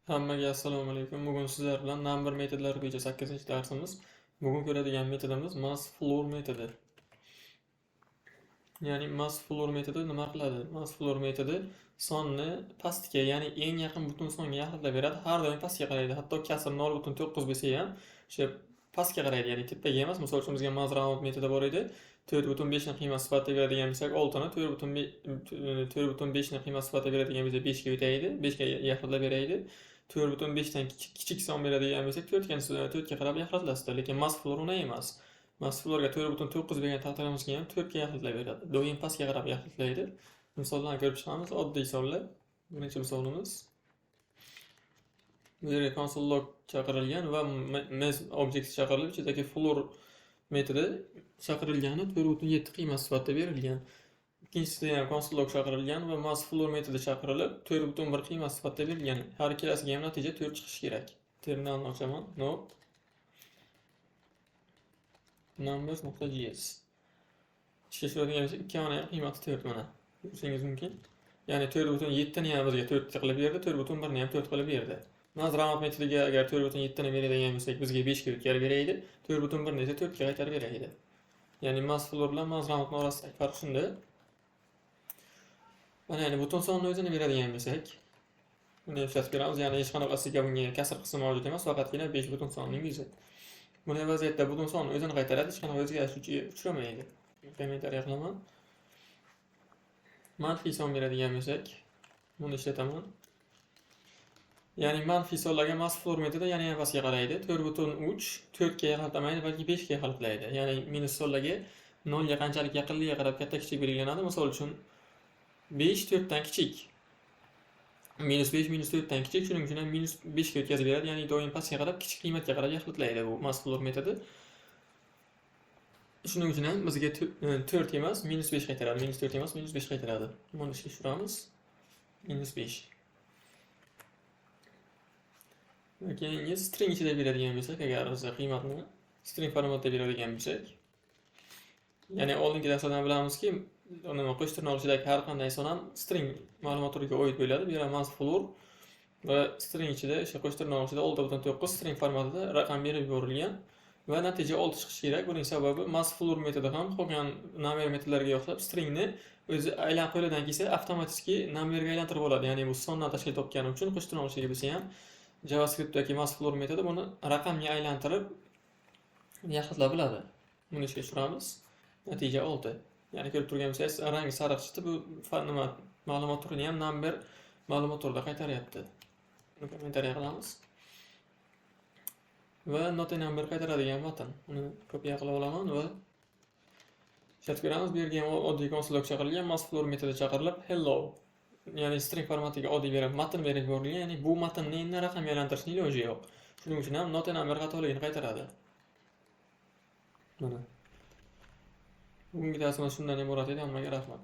Hammaga assalomu alaykum. Bugun sizlar bilan number metodlari bo'yicha 8-darsimiz. Bugun ko'radigan metodimiz Math floor metodi. Ya'ni Math floor metodi nima qiladi? Math floor metodi sonni pastga, ya'ni eng yaqin butun songa yaqinlab beradi. Har doim pastga qaraydi. Hatto kasr 0,9 bo'lsa ham o'sha pastga qaraydi, ya'ni tepaga emas. Misol uchun, bizga Math round metodi bor edi. 4,5 ni qiymat sifatida beradigan bo'lsak, 6 ni 4,5 ni qiymat sifatida beradigan bo'lsak, 5 ga o'taydi, 5 ga yaqinlab beraydi. 4,5 dan kichik son beradigan bo'lsak, 4 ga qarab yaqinlasadi. Lekin Math floor unday emas. Math floorga 4,9 bergan taqdirimizga ham 4 ga yaqinlab beradi. Doim pastga qarab yaqinlaydi. Misollarni ko'rib chiqamiz. Oddiy sonlar. Birinchi misolimiz. Bu yerga console log chaqirilgan va Math objekti chaqirilib, ichidagi floor metodi chaqirilgani 4,7 qiymat sifatida berilgan. Ikkinchisida ham console log chaqirilgan va Math floor metodi chaqirilib, 4,1 qiymat sifatida berilgan. Har ikkalasiga ham natija 4 chiqishi kerak. Terminalni ochaman. Node numbers.js. Ishga tushiradigan bo'lsak, ikkovini ham qiymati 4, mana. Ko'rishingiz mumkin. Ya'ni 4,7 ni ham bizga 4 qilib berdi, 4,1 ni ham 4 qilib berdi. Math round metodiga agar 4,7 ni beradigan bo'lsak, bizga 5 ga o'tkazib beraydi. 4,1 ni esa 4 ga qaytarib beraydi. Ya'ni Math floor bilan Math round orasidagi farq shunda. Mana, ya'ni butun sonni o'zini beradigan bo'lsak, buni ishlatib ko'ramiz. Ya'ni hech qanaqasiga bunga kasr qismi mavjud emas, faqatgina 5 butun sonning yuzi. Bunday vaziyatda butun sonni o'zini qaytaradi, hech qanaqa o'zgarish uchramaydi. Kommentariya qilaman. Manfiy son beradigan bo'lsak, buni ishlataman. Ya'ni manfiy sonlarga Math floor metodi yana ham pastga qaraydi. 4,3 4 ga yaqinlamaydi, balki 5 ga yaqinlaydi. Ya'ni minus sonlarga 0 ga qanchalik yaqinligiga qarab katta kichik belgilanadi. Misol uchun, 5 4 dan kichik. Minus 5 minus 4 dan kichik, shuning uchun ham minus 5 ga o'tkazib beradi. Ya'ni doim pastga qarab, kichik qiymatga qarab yaqinlaydi bu Math floor metodi. Shuning uchun ham bizga 4 emas, minus 5 qaytaradi. Minus 4 emas, minus 5 qaytaradi. Buni ishga tushiramiz. Minus 5. Va keyingi string ichida beradigan bo'lsak, agar biz qiymatni string formatda beradigan bo'lsak, ya'ni oldingi darslardan bilamizki, nima, qo'sh tirnoq ichidagi har qanday son ham string ma'lumot turiga oid bo'ladi. Bu yerda Math floor va string ichida, o'sha qo'sh tirnoq ichida 6,9 string formatida raqam berib yuborilgan va natija 6 chiqishi kerak. Buning sababi, Math floor metodi ham qolgan number metodlariga o'xshab stringni o'zi aylan qo'lidan kelsa, avtomatik numberga aylantirib oladi. Ya'ni bu sondan tashkil topgani uchun, qo'sh tirnoq ichiga bo'lsa ham, JavaScriptdagi Math floor metodi buni raqamga aylantirib yaxlitlab biladi. Buni ishga tushiramiz. Natija 6. Ya'ni ko'rib turgan bo'lsangiz, rangi sariq chiqdi. Bu nima, ma'lumot turini ham number ma'lumot turida qaytaryapti. Buni kommentariya qilamiz. Va not a number qaytaradigan matn. Uni kopiya qilib olaman va ishlatib ko'ramiz. Bu yerga ham oddiy console log chaqirilgan, Math floor metodi chaqirilib, hello, ya'ni string formatiga oddiy berib, matn berib yuborilgan. Ya'ni bu matnni endi raqamga aylantirishning iloji yo'q. Shuning uchun ham not a number xatoligini qaytaradi. Mana. Bugungi darsimiz shundan iborat edi. Hammaga rahmat.